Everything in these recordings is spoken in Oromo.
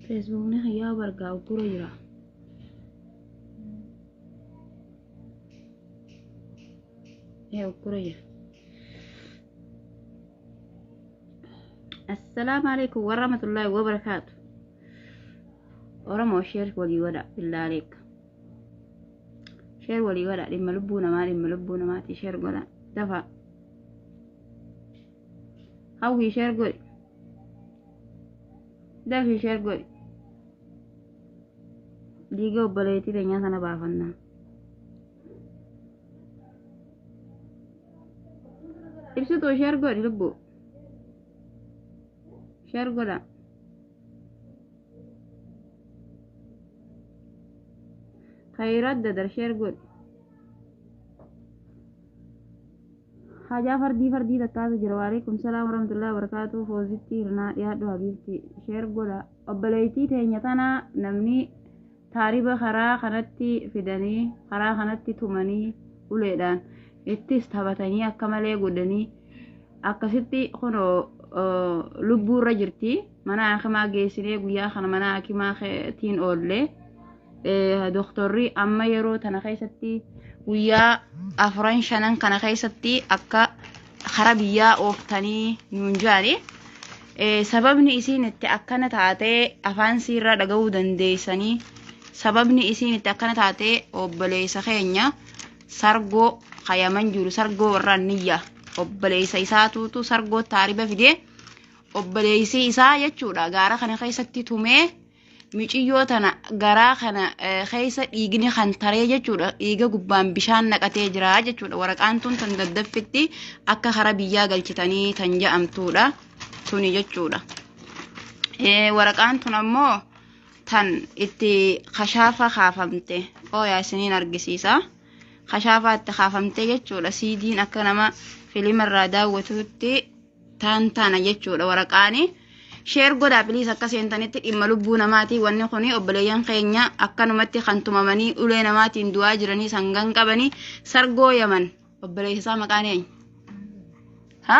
Feesbuukni kiyyaa bargaa uggura jira. Ee uggura jira. Assalaamu alaikum warahmatullaahi wabarakaatu. Oromoo sheer walii godha billaa aleeka. Sheer walii godha dhimma lubbuu namaa dhimma lubbuu namaati sheer godha dafa. Hawwii sheer godhi. Dafii sheer godhi. Dhiiga obboleettii teenyaa sana baafannaa. Ibsituu sheer godhi lubbuu. Sheer godha. Khayraat dadar sheer godhi. Hajaa fardii fardii takkaatu jira. Waalaikum salaam warahmatullahi wabarakatuh. Foozitti hirnaa dhiyaadhu habiibti. Sheer godha. Obboleettii teenya tana namni taariba karaa kanatti fidanii karaa kanatti tumanii uleedhaan ittis taphatanii akka malee godhanii akkasitti kunoo lubbuurra jirti. Mana hakimaa geessinee guyyaa kana mana hakimaa tiin oollee. Doktorri amma yeroo tana keessatti guyyaa afuran shanan kana keessatti akka kara biyyaa ooftanii nuun jaani. Sababni isiin itti akkana taatee afaan siirraa dhaga'uu dandeessanii sababni isiin itti akkana taatee obboleessa keenya sargoo kayaman jiru sargoo warra niyya obboleessa isaatuutu sargoo taariba fidee obboleessi isaa jechuudha gaara kana keessatti tumee Miciyyoo tana garaa kana keessa dhiigni kan taree jechuudha. Dhiiga gubbaan bishaan naqatee jira jechuudha. Waraqaan tun tan daddaffitti akka kara biyyaa galchitanii tan ja'amtuudha. Tuni jechuudha. Waraqaan tun ammoo tan itti kashaafa kaafamte. Ooyaa isiniin argisiisa. Kashaafaa itti kaafamte jechuudha. Siidiin akka nama filimarraa daawwatutti taan tana jechuudha waraqaani. Sheer godhaa piliis akka seentanitti dhimma lubbuu namaati wanni kuni obboleeyyan keenya akkanumatti kan tumamanii ulee namaatiin du'aa jiranii sangan qabanii sargoo yaman obboleessa isaa maqaan eenyu? Ha?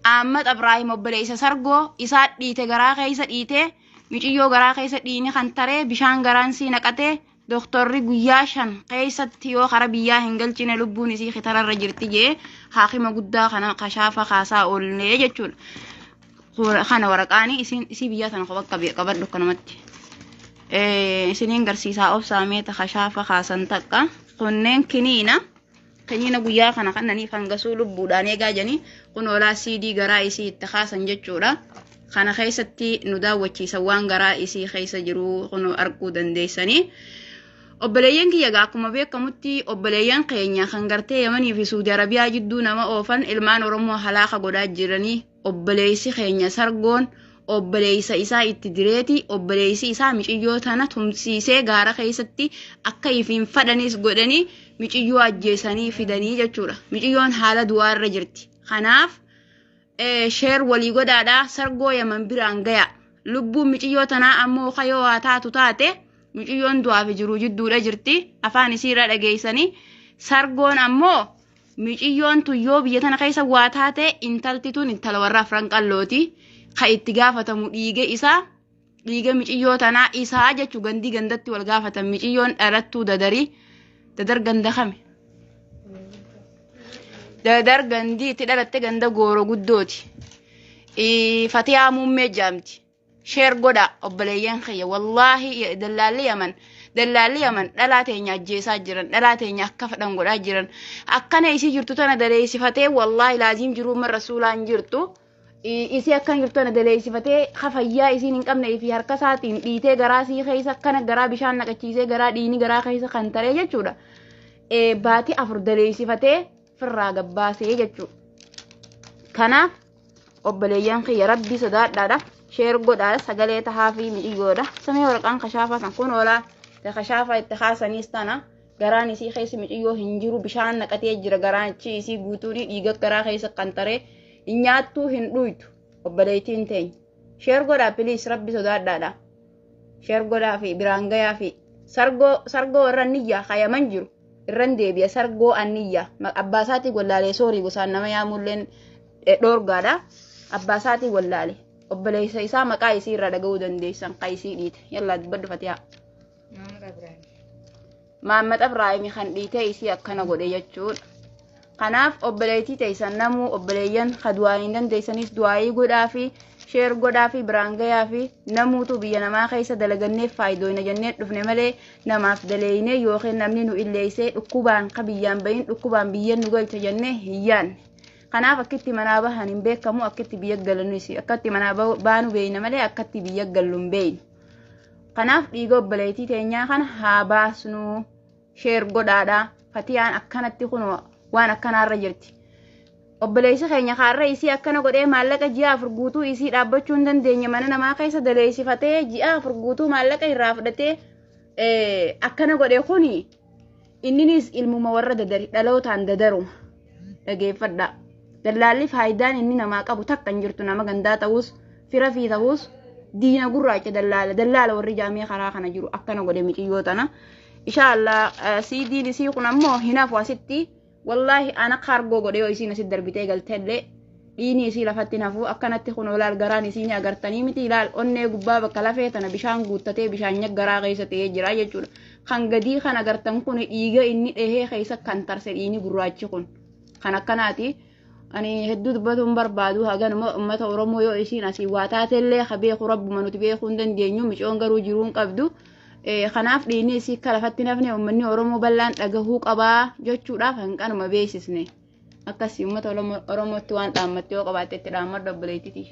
Ahmad Abraahim obboleessa sargoo isaa dhiite garaa keessa dhiite miciyyoo garaa keessa dhiini kan taree bishaan garaan sii naqatee Doktorri guyyaa 5 keessatti yoo kara biyyaa hin galchine lubbuun isii kitararra jirti jee haakima guddaa kana kashaafa kaasaa oolnee jechuudha. Kana waraqaanii isiin isii biyyaa tana kopha qabe qabadhu akkanumatti. Isiniin garsiisaa obsaa meeta kashaafa kaasan takka. Kunneen kiniina. Kiniina guyyaa kana kannanii fangasuu lubbuudhaan eegaa janii kun olaa siidii garaa isii itti kaasan jechuudha. Kana keessatti nu daawwachiisan waan garaa isii keessa jiru kun arguu dandeessanii. Obboleeyyan kiyya egaa akkuma beekamutti obboleeyyan keenya kan gartee Yamanii fi Suudi Arabiyaa jidduu nama oofan ilmaan Oromoo halaaka godhaa jiranii obboleessi keenya sargoon obboleessa isaa itti direeti obboleessi isaa miciyyoo tana tumsiisee gaara keessatti akka ifiin fadhanis godhanii miciyyoo ajjeesanii fidanii jechuudha. Miciyyoon haala du'aa irra jirti. Kanaaf sheer walii godhaadhaa sargoo yaman biraan gaya. Lubbuun miciyyoo tanaa ammoo kayoo haa taatu taate miciyyoon du'aa fi jiruu jidduudha jirti. Afaan isiirra dhageessanii sargoon ammoo Miciyyoon tun yoo biyya tana keessa waa taate intalti tun intala warra afran qallooti. Ka itti gaafatamu dhiiga isaa dhiiga miciyyoo tanaa isaa jechuu gandii gandatti wal gaafatan miciyyoon dhalattuu dadarii dadar ganda kami? Dadar gandii itti dhalatte ganda gooro guddooti. Fatiyaa muummee jaamti. Share godhaa obboleeyyan kiyya wallaahi dallaalli yaman dallaalli yaman dhalaa teenya ajjeesaa jiran dhalaa teenya akka fedhan godhaa jiran akkana isii jirtu tana daleeysifatee wallaahi laaziim jiruu man rasuulaan jirtu isii akkan jirtu tana daleeysifatee ka fayyaa isiin hin qabne fi harka isaatiin dhiitee garaa isii keessa akkana garaa bishaan naqachiisee garaa dhiini garaa keessa kan taree jechuudha baatii afur daleeysifatee firraa gabbaasee jechuudha kanaaf Obboleeyyan kiyya rabbii sodaadhaadha. Sheer godhaa sagalee tahaa fi miciyyoodha. Samee waraqaan kashaafaa san kun oolaa ta kashaafaa itti kaasaniis tana garaan isii keessa miciyyoo hin jiru bishaan naqatee jira garaan achi isii guutuun dhiiga garaa keessa kan taree hin nyaattuu hin dhuytu obboleettiin teenya. Sheer godhaa piliis rabbi sodaadhaadha. Sheer godhaa fi biraan gayaa fi sargoo sargoo warra niyyaa kayaman jiru. Irran deebi'a sargoo anniyya abbaa isaatii wallaalee soorii gosaan nama yaamulleen dhoorgaadha. Abbaa isaatii wallaale. Obboleessa isaa maqaa isii irraa dhaga'uu dandeessan ka isii dhiite. Yallaa dubbadhu Fatihaa. Maamad Ibrahim. Maamad Ibraahim kan dhiitee isii akkana godhe jechuudha. Kanaaf obboleettii teessan namuu obboleeyyan ka du'aa hin dandeessanis du'aayii godhaa fi share godhaa fi biraan gayaa fi namuutu biyya namaa keessa dalaganneef faayidoona jennee dhufne malee namaaf daleeyne yookiin namni nu illeessee dhukkubaan ka biyyaan bahin dhukkubaan biyya nu galcha jennee hin yaanne. Kanaaf akkitti manaa bahan hin beekamu, akkitti biyya galanus akkatti manaa baanu beeyna malee akkatti biyya gallu hin beeynu. Kanaaf dhiiga obboleettii teenyaa kana haa baasnu, share godhaadha. Fatiyaan akkanatti kun waan akkanaarra jirti. Obboleessi keenya kaarra isii akkana godhee maallaqa ji'a 4 guutuu isii dhaabbachuu hin dandeenye, mana namaa keessa daleessifatee ji'a 4 guutuu maallaqa irraa fudhatee akkana godhe kuni inninis ilmuma warra dadari dhalootaan dadaruma. Dhageeffadha. Dallaalli faayidaan inni namaa qabu takka hin jirtu, nama gandaa ta'us fira fi ta'us diina gurraacha dallaala dallaala warri jaamee karaa kana jiru akkana godhe miciyyoo tana. Inshaallah siidiin isii kun ammoo hin hafu asitti. Wallaahi ana kaargoo godhe yoo isiin asitti darbitee galtellee dhiini isii lafatti hafu. Akkanatti kun olaal garaan isii ni agartanii miti, ilaal onnee gubbaa bakka lafee tana bishaan guuttatee bishaan garaa keessa ta'ee jira jechuudha. Kan gadii kan agartan kun dhiiga inni dhehee keessa kan tarse dhiini gurraachi kun kan akkanaati. Ani hedduu dubbatuun barbaadu, haganuma uummata Oromoo yoo isiin asii waa taatellee ha beeku rabbuma, nuti beekuu hin dandeenyu, micoon garuu jiruu hin qabdu. Kanaaf dhiinni isii akka lafatti nafne uummanni Oromoo bal'aan dhagahuu qabaa jechuudhaaf hanqanuma beeksisne. Akkasii uummata Oromootti waan dhaammatte yoo qabaatte itti dhaammadhu obboleettiti.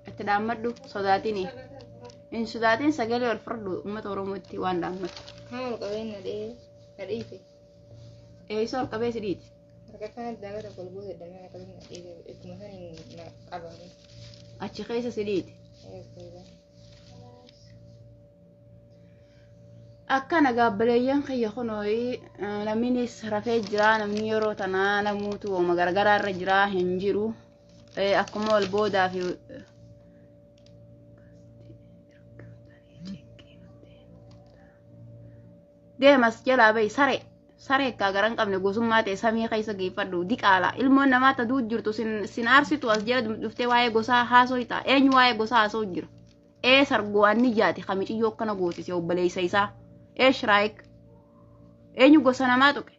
Itti dhaammadhu, sodaatini. Hin sodaatin, sagalee ol fudhadhu uummata Oromootti waan dhaammattu. Haa, ol qabeen na dhiite. Eessa ol qabee si dhiite? Harka kanatti daaka tokko ol buuse damee akkasitti na dhiite, ittuma saniin na qabame. Achi keessa si dhiite. Akkana gaabbileeyyan kiyya kunooyi namnis rafee jira, namni yeroo tanaa namuutu wooma garagaraa irra jira hin jiru. Akkuma ol boodaa fi deemas jalaa bahi saree saree akka gara hin qabne gosummaa ta'e samii keessa geeffadhu diqaala ilmoon namaa ta duut jirtu sin aarsitu as jala dhuftee waa'ee gosaa haasoo ta'a. Eenyu waa'ee gosaa haasoo jira? Ee sargoo anni jaati kamiciyyoo akkana gootise obboleessa isaa ee shiraayik eenyu gosa namaa tuqe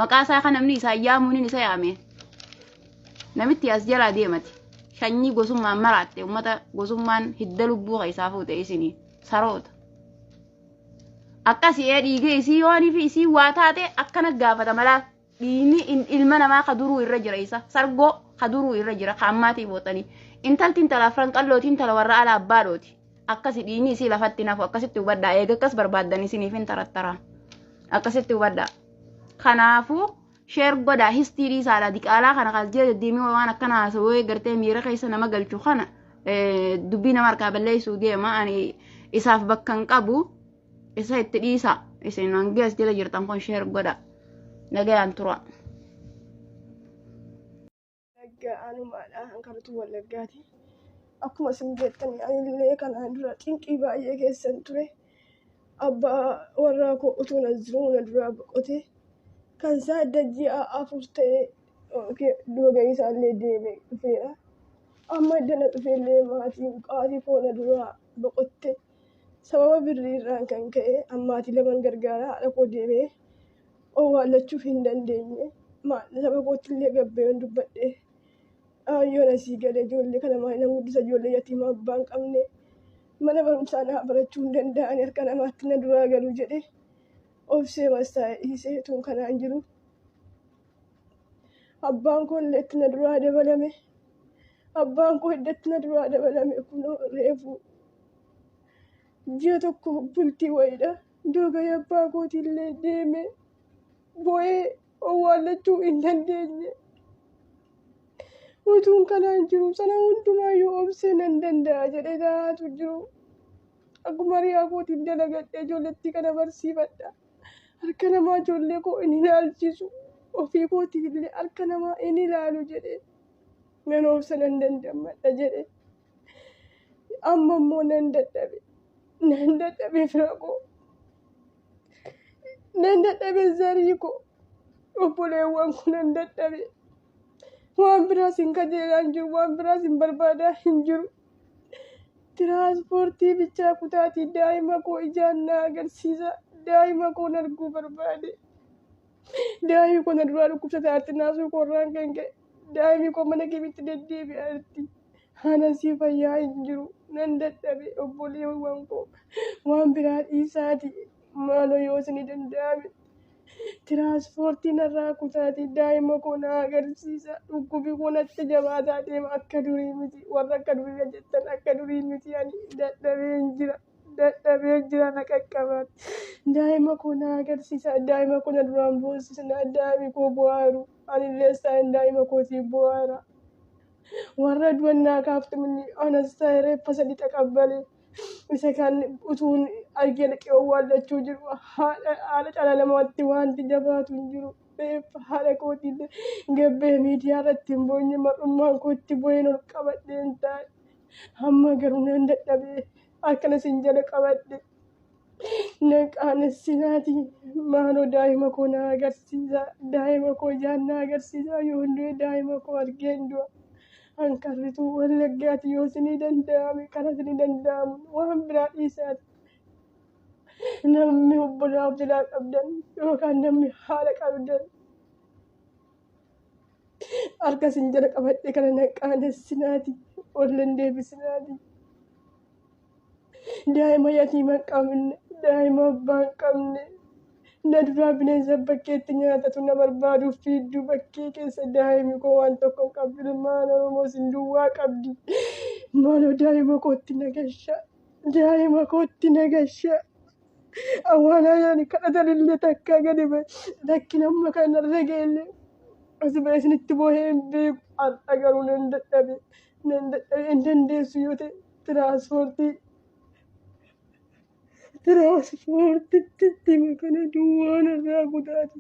maqaa isaa kan namni isaa yaamuun isa yaame namitti as jalaa deemati shanyii gosummaan maraatte ummata gosummaan hidda lubbuu keessaa fuute isinii saroota. Akkasii ee dhiigee isii yoonii fi isii waa taate akkana gaafata malaa dhiigni ilma namaa ka duruu irra jira, isa sargoo ka duruu irra jira ka ammaatii bootanii intalti intala afran qallooti intala warra ala abbaadhooti. Akkasi dhiigni isii lafatti nafu akkasitti hubadhaa, eega akkas barbaaddan isiniif hin tarattaraa akkasitti hubadhaa. Kanaafuu share godhaa, histiidhii isaadha diqaalaa kana kas jee deddeemee waan akkana haasawee gartee miira keessa nama galchu kana dubbii nama harkaa balleessuu deema. Ani isaaf bakka hin qabu, isa itti dhiisa. Isin hangi as jala jirtan kun share godha, nagayaan tura. Wallaggaa anumaadha, hankaratu Wallaggaati. Akkuma isin beektan anillee kanaan dura cinqii baay'ee keessan ture. Abbaa warraa koo utuu na jiruu na duraa boqote. Kan isaa adda ji'a 4 ta'e du'a isaallee deeme dhufeera. Amma edda na dhufeellee maatiin qaatii koo na duraa boqotte. Sababa birrii irraan kan ka'e ammaatii laman gargaara haadha koo deemee owwaallachuuf hin dandeenye. Saba kootti illee gabbeen dubbadhe. Ayyoon asii galee ijoollee kana maal nan guddisa, ijoollee yatiima abbaa hin qabne mana barumsaa naa barachuu hin danda'an harka namaatti na duraa galu jedhe obsee mastaa'e dhiisee tun kanaan jiru. Abbaan koo illee itti na duraa dabalame. Abbaan koo iddatti na duraa dabalame kunoo reefu ji'a 1 bultii wayiidha. Doogayee abbaa kootiillee deeme boo'ee owwaallachuu hin dandeenye. Utuun kanaan jiru sana hundumaayyuu obsee nan danda'a jedhee taa'aatu jiru. Akkuma hiriyaa kootiin dalagadhee ijoollettii kana barsiifadha. Harka namaa ijoollee koo hin ilaalchisu. Ofii kootiif illee harka namaa hin ilaalu jedhee nan obsa nan dandammadha jedhe. Amma immoo nan dadhabe. Nan dadhabe fira koo. Nan dadhabe zarii koo. Obboleewwan koo nan dadhabe. Waan biraas hin kajeelaa hin jiru, waan biraas hin barbaadaa hin jiru. Tiraanspoortii bichaa kutaatii daa'ima koo ijaan na agarsiisa. Daa'ima koo arguu barbaade. Daa'imni koo na duraa dhukkubsataatti naasuu koorraan kan ka'e. Daa'imni koo mana keetti deddeebi'aatti. Anasii fayyaa hin jiru. Nan dadhabe obboleewwan koo. Waan biraa dhiisaati. Maaloo yoo isinii danda'ame. Tiraanspoortii narraa kutaatii daa'ima koo na agarsiisa. Dhukkubi koo natti jabaataa deema akka durii miti. Warra akka durii jettan akka durii miti ani dadhabeen jira. Dadhabeen jira na qaqqabaati. Daa'ima koo na agarsiisa. Daa'ima koo na duraan boossisna. Daa'imni koo bo'aaru. Anillee isaan daa'ima kootiif bo'aara. Warra du'an naa kaaftumni anas ta'e reeffa sadi taqabbale. Isa kan utuun argee dhaqee owwaallachuu jiru haadha cala namaatti wanti jabaatu hin jiru. Reeffa haadha kootiillee gabbee miidiyaa irratti hin boonye mar'ummaan kootti bo'een ol qabadheen taa'e. Amma garuu nan dadhabee akkana sin jala qabadhe. Na qaanessinaati maaloo daa'ima koo na agarsiisa. Daa'ima koo ijaan na agarsiisa. Yoo du'e daa'ima koo argeen du'a. Hankarrituu wallaggaati yoo isinii danda'ame karaa isinii danda'amu waan biraa dhiisaati. Namni obbolaa of jalaa qabdan yookaan namni haadha qabdan harka isin jala qabadhe kana na qaanessinaati. Ol hin deebisinaati. Daa'ima yatiima hin qabne, daa'ima abbaa hin qabne, na duraa bineensa bakkeetti nyaatatu na barbaaduuf fiidduu bakkee keessa daa'imni koo waan tokko hin qabdu. Ilmaan Oromoo isin duwwaa qabdi. Maaloo daa'ima kootti na gasha. Daa'ima kootti na gasha. Awwaanaa yaani kadhatanillee takkaa gadi ba'e. Rakkina amma kana irra ga'ellee as ba'e isinitti boo'ee hin beeku. Har'a garuu nan dadhabe. Nan dadhabe hin dandeessu yoo ta'e tiraanspoortii tiraanspoortitti kana duwwaan irraa kutaati.